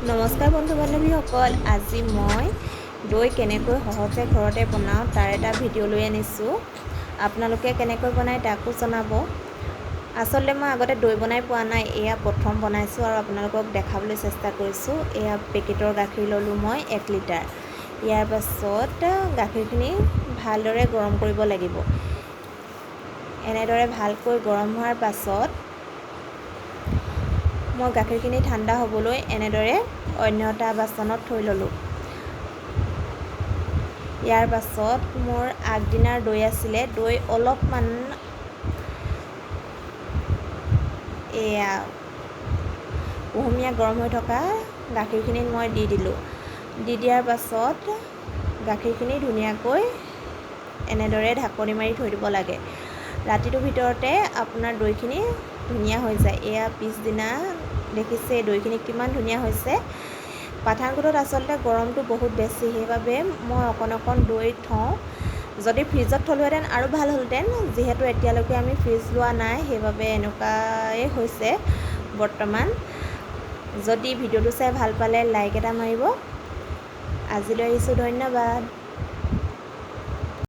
নমস্কাৰ বন্ধু বান্ধৱীসকল, আজি মই দৈ কেনেকৈ সহজে ঘৰতে বনাওঁ তাৰ এটা ভিডিঅ' লৈ আনিছোঁ। আপোনালোকে কেনেকৈ বনায় তাকো জনাব। আচলতে মই আগতে দৈ বনাই পোৱা নাই, এয়া প্ৰথম বনাইছোঁ আৰু আপোনালোকক দেখাবলৈ চেষ্টা কৰিছোঁ। এয়া পেকেটৰ গাখীৰ ল'লোঁ মই 1 লিটাৰ। ইয়াৰ পাছত গাখীৰখিনি ভালদৰে গৰম কৰিব লাগিব। এনেদৰে ভালকৈ গৰম হোৱাৰ পাছত মই গাখীৰখিনি ঠাণ্ডা হ'বলৈ এনেদৰে অন্য এটা বাচনত থৈ ল'লোঁ। ইয়াৰ পাছত মোৰ আগদিনাৰ দৈ আছিলে, দৈ অলপমান এয়া কুহুমীয়া গৰম হৈ থকা গাখীৰখিনিত মই দি দিলোঁ। দি দিয়াৰ পাছত গাখীৰখিনি ধুনীয়াকৈ এনেদৰে ঢাকনি মাৰি থৈ দিব লাগে। ৰাতিটোৰ ভিতৰতে আপোনাৰ দৈখিনি ধুনীয়া হৈ যায়। এয়া পিছদিনা দেখিছে দৈখিনি কিমান ধুনীয়া হৈছে। পাঠানকোটত আচলতে গৰমটো বহুত বেছি, সেইবাবে মই অকণ অকণ দৈ থওঁ। যদি ফ্ৰিজত থলোহেঁতেন আৰু ভাল হ'লহেঁতেন, যিহেতু এতিয়ালৈকে আমি ফ্ৰিজ লোৱা নাই, সেইবাবে এনেকুৱাই হৈছে বৰ্তমান। যদি ভিডিঅ'টো চাই ভাল পালে লাইক এটা মাৰিব। আজিলৈ আহিছোঁ, ধন্যবাদ।